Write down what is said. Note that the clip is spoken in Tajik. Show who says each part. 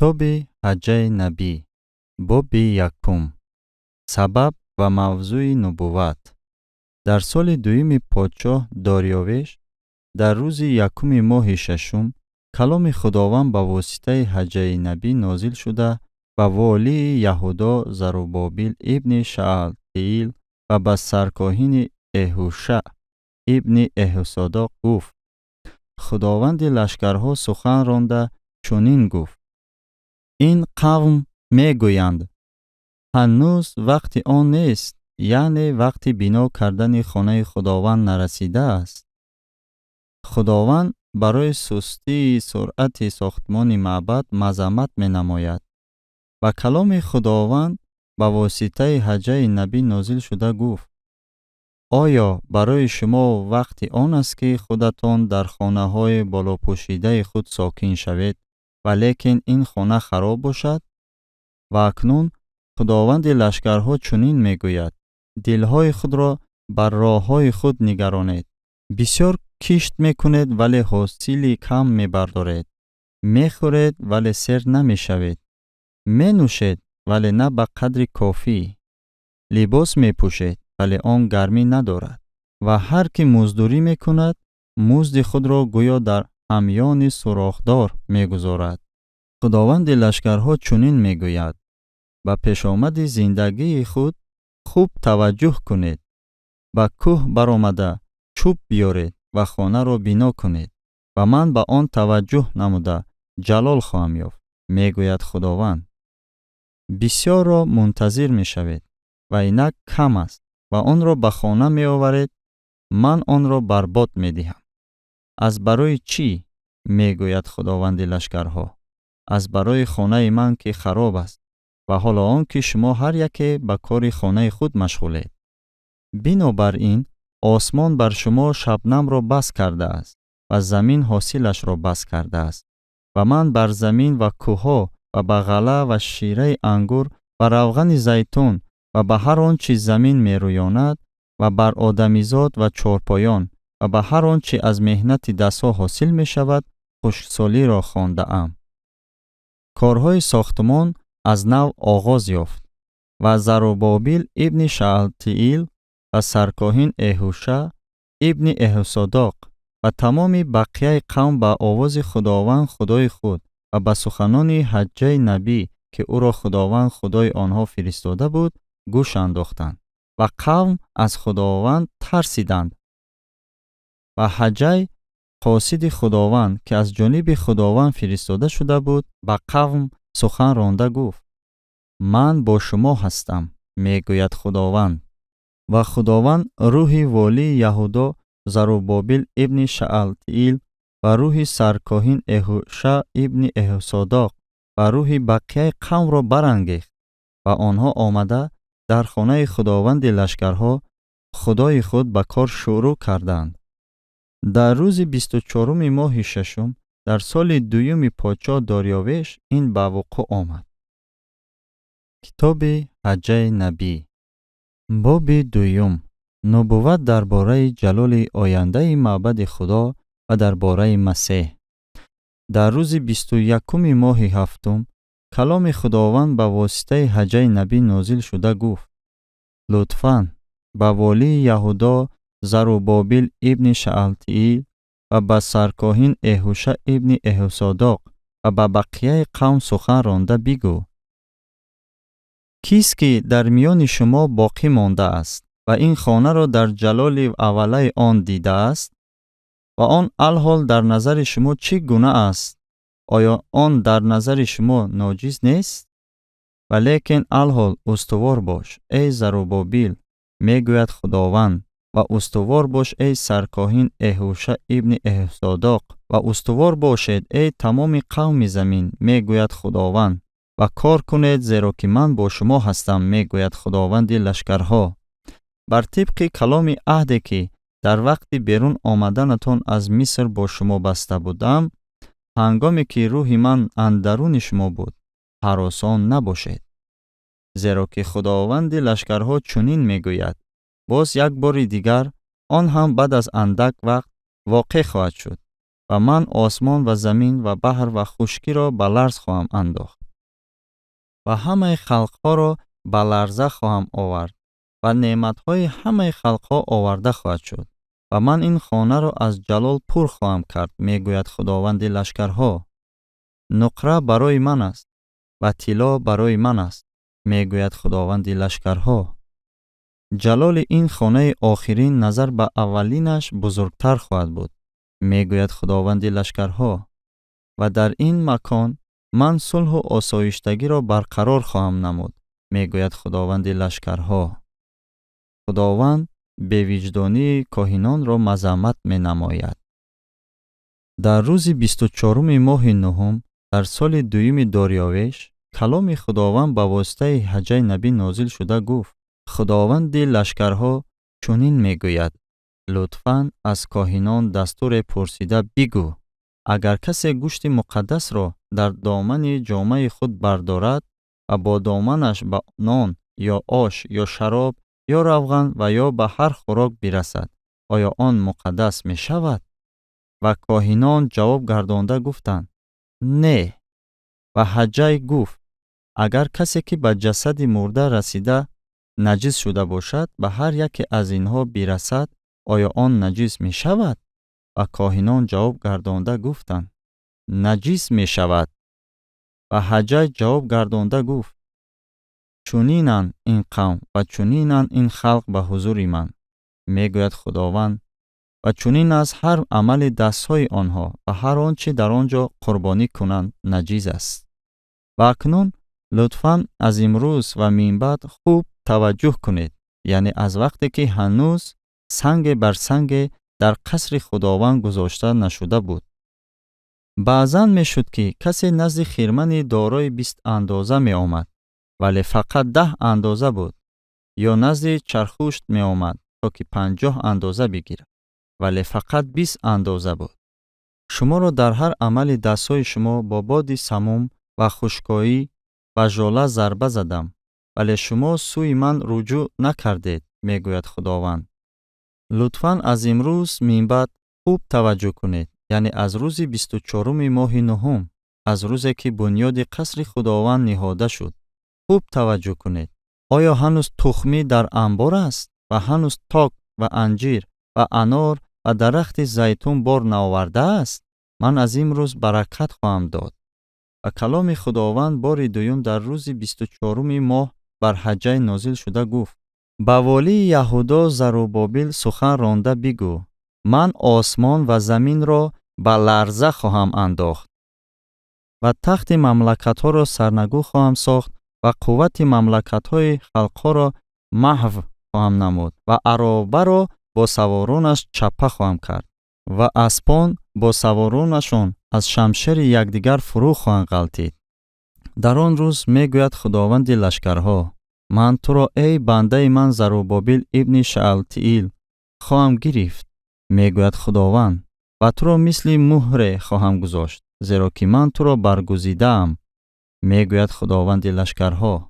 Speaker 1: Китоби Ҳаҷҷаи Набӣ, боби якум. Сабаб ва мавзӯи нубувват. Дар соли дуюми подшоҳ Дориёвеш, дар рӯзи якуми моҳи шашум, каломи Худованд ба воситаи Ҳаҷҷаи Набӣ нозил шуда, ба волии Яҳудо Зарубобил ибни Шаалтиил ва ба саркоҳини Эҳушаъ ибни Эҳусодоқ гуфт: Худованди лашкарҳо сухан ронда чунин гуфт: ин қавм мегӯянд: ҳанӯз вақти он нест, яъне вақти бино кардани хонаи Худованд нарасидааст. Худованд барои сустии суръати сохтмони маъбад мазаммат менамояд. Ва каломи Худованд ба воситаи Ҳаҷҷаи Набӣ нозил шуда гуфт: оё барои шумо вақти он аст, ки худатон дар хонаҳои болопӯшидаи худ сокин шавед, валекин ин хона хароб бошад? Ва акнун Худованди лашкарҳо чунин мегӯяд: дилҳои худро бар роҳҳои худ нигаронед. Бисёр кишт мекунед, вале ҳосили кам мебардоред. Мехӯред, вале сер намешавед. Менӯшед, вале на ба қадри кофӣ. Либос мепӯшед, вале он гармӣ надорад. Ва ҳар ки муздурӣ мекунад, музди худро гӯё дар ҳамёни сурохдор мегузорад. Худованди лашкарҳо чунин мегӯяд: ба пешомади зиндагии худ хуб таваҷҷӯҳ кунед. Ба кӯҳ баромада чӯб биёред ва хонаро бино кунед, ва ман ба он таваҷҷӯҳ намуда ҷалол хоҳам ёфт, мегӯяд Худованд. Бисёрро мунтазир мешавед, ва инак кам аст, ва онро ба хона меоваред, ман онро барбод медиҳам. Аз барои чӣ? Мегӯяд Худованди лашкарҳо. Аз барои хонаи ман, ки хароб аст, ва ҳоло он ки шумо ҳар яке ба кори хонаи худ машғулед. Бинобар ин осмон бар шумо шабнамро бас кардааст ва замин ҳосилашро бас кардааст. Ва ман бар замин ва кӯҳҳо ва ба ғалла ва шираи ангур ва равғани зайтун ва ба ҳар он чи замин мерӯёнад ва бар одамизод ва чорпоён ва ба ҳар он чи аз меҳнати дастҳо ҳосил мешавад, хушксолиро хондаам. Корҳои сохтмон аз нав оғоз ёфт ва Зарубобил ибни Шаалтиил ва саркоҳин Эҳуша ибни Эҳусодоқ ва тамоми бақияи қавм ба овози Худованд Худои худ ва ба суханони Ҳаҷҷаи Набӣ, ки ӯро Худованд Худои онҳо фиристода буд, гӯш андохтанд ва қавм аз Худованд тарсиданд. Ва Ҳаҷҷай, қосиди Худованд, ки аз ҷониби Худованд фиристода шуда буд, ба қавм сухан ронда гуфт: ман бо шумо ҳастам, мегӯяд Худованд. Ва Худованд рӯҳи волии Яҳудо Зарубобил ибни Шаалтиил ва рӯҳи саркоҳин Эҳуша ибни Эҳусодоқ ва рӯҳи бақияи қавмро барангехт ва онҳо омада дар хонаи Худованди лашкарҳо Худои худ ба кор шурӯъ карданд. Дар рӯзи 24-уми моҳи шашум, дар соли дуюми подшоҳ Дориёвеш ин ба вуқӯъ омад. Китоби Ҳаҷҷаи Набӣ, боби дуюм. Нубувват дар бораи ҷалоли ояндаи маъбади Худо ва дар бораи Масеҳ. Дар рӯзи 21-уми моҳи ҳафтум каломи Худованд ба воситаи Ҳаҷҷаи Набӣ нозил шуда гуфт: лутфан ба волии Яҳудо Зарубобил ибни Шаалтиил ва ба саркоҳин Эҳуша ибни Эҳусодоқ ва ба бақияи қавм сухан ронда бигӯ: кист ки дар миёни шумо боқӣ мондааст ва ин хонаро дар ҷалоли аввалаи он дидааст? Ва он алҳол дар назари шумо чӣ гуна аст? Оё он дар назари шумо ноҷиз нест? Валекин алҳол устувор бош, эй Зарубобил, мегӯяд Худованд, ва устувор бош, эй саркоҳин Эҳуша ибни Эҳусодоқ, ва устувор бошед, эй тамоми қавми замин, мегӯяд Худованд, ва кор кунед, зеро ки ман бо шумо ҳастам, мегӯяд Худованди лашкарҳо. Бар тибқи каломи аҳде ки дар вақти берун омаданатон аз Миср бо шумо баста будам, ҳангоме ки рӯҳи ман андаруни шумо буд, ҳаросон набошед. Зеро ки Худованди лашкарҳо чунин мегӯяд: боз як бори дигар, он ҳам баъд аз андак вақт воқеъ хоҳад шуд. Ва ман осмон ва замин ва баҳр ва хушкиро ба ларз хоҳам андохт ва ҳамаи халқҳоро ба ларза хоҳам овард ва неъматҳои ҳамаи халқҳо оварда хоҳад шуд. Ва ман ин хонаро аз ҷалол пур хоҳам кард, мегӯяд Худованди лашкарҳо. Нуқра барои ман аст ва тилло барои ман аст, мегӯяд Худованди лашкарҳо. Ҷалоли ин хонаи охирин назар ба аввалинаш бузургтар хоҳад буд, мегӯяд Худованди лашкарҳо. Ва дар ин макон ман сулҳу осоиштагиро барқарор хоҳам намуд, мегӯяд Худованди лашкарҳо. Худованд бевиҷдонии коҳинонро мазаммат менамояд. Дар рӯзи 24-уми моҳи нуҳум, дар соли дуюми Дориёвеш, каломи Худованд ба воситаи Ҳаҷай набӣ нозил шуда гуфт: Худованди лашкарҳо чунин мегӯяд: лутфан аз коҳинон дастуре пурсида бигӯ: агар касе гӯшти муқаддасро дар домани ҷомаи худ бардорад ва бо доманаш ба нон ё ош ё шароб ё равған ва ё ба ҳар хӯрок бирасад, оё он муқаддас мешавад? Ва коҳинон ҷавоб гардонда гуфтанд: не. Ва Ҳаҷай гуфт: агар касе, ки ба ҷасади мурда расида наҷис шуда бошад, ба ҳар яке аз инҳо бирасад, оё он наҷис мешавад? Ва коҳинон ҷавоб гардонда гуфтанд: наҷис мешавад. Ва Ҳаҷай ҷавоб гардонда гуфт: чунинанд ин қавм ва чунинанд ин халқ ба ҳузури ман, мегӯяд Худованд, ва чунин аст ҳар амали дастҳои онҳо ва ҳар он чӣ дар он ҷо қурбонӣ кунанд наҷиз аст. Ва акнун лутфан аз имрӯз ва минбаъд хуб таваҷҷӯҳ кунед, яъне аз вақте ки ҳанӯз санге бар санге дар қасри Худованд гузошта нашуда буд. Баъзан мешуд, ки касе назди хирмани дорои 20 андоза меомад, вале фақат 10 андоза буд, ё назди чархушт меомад, то ки 50 андоза бигирад, вале фақат 20 андоза буд. Шуморо дар ҳар амали дастҳои шумо бо боди самум ва хушкоӣ ва жола зарба задам, вале шумо сӯи ман руҷӯъ накардед, мегӯяд Худованд. Лутфан аз имрӯз минбаъд хуб таваҷҷӯҳ кунед, яъне аз рӯзи 24-уми моҳи нуҳум, аз рӯзе ки бунёди қасри Худованд ниҳода шуд. Хуб таваҷҷӯҳ кунед. Оё ҳанӯз тухмӣ дар анбор аст ва ҳанӯз ток ва анҷир ва анор ва дарахти зайтун бор наовардааст? Ман аз имрӯз баракат хоҳам дод. Ва каломи Худованд бори дуюм дар рӯзи 24-уми моҳ бар Ҳаҷай нозил шуда гуфт: ба волии Яҳудо Зарубобил сухан ронда бигӯ: ман осмон ва заминро ба ларза хоҳам андохт ва тахти мамлакатҳоро сарнагун хоҳам сохт ва қуввати мамлакатҳои халқҳоро маҳв хоҳам намуд ва аробаро бо саворонаш чаппа хоҳам кард ва аспон бо саворонашон аз шамшери якдигар фурӯ хоҳанд ғалтид. Дар он рӯз, мегӯяд Худованди лашкарҳо, ман туро, эй бандаи ман Зарубобил ибни Шаалтиил, хоҳам гирифт, мегӯяд Худованд, ва туро мисли муҳре хоҳам гузошт, зеро ки ман туро баргузидаам, мегӯяд Худованди лашкарҳо.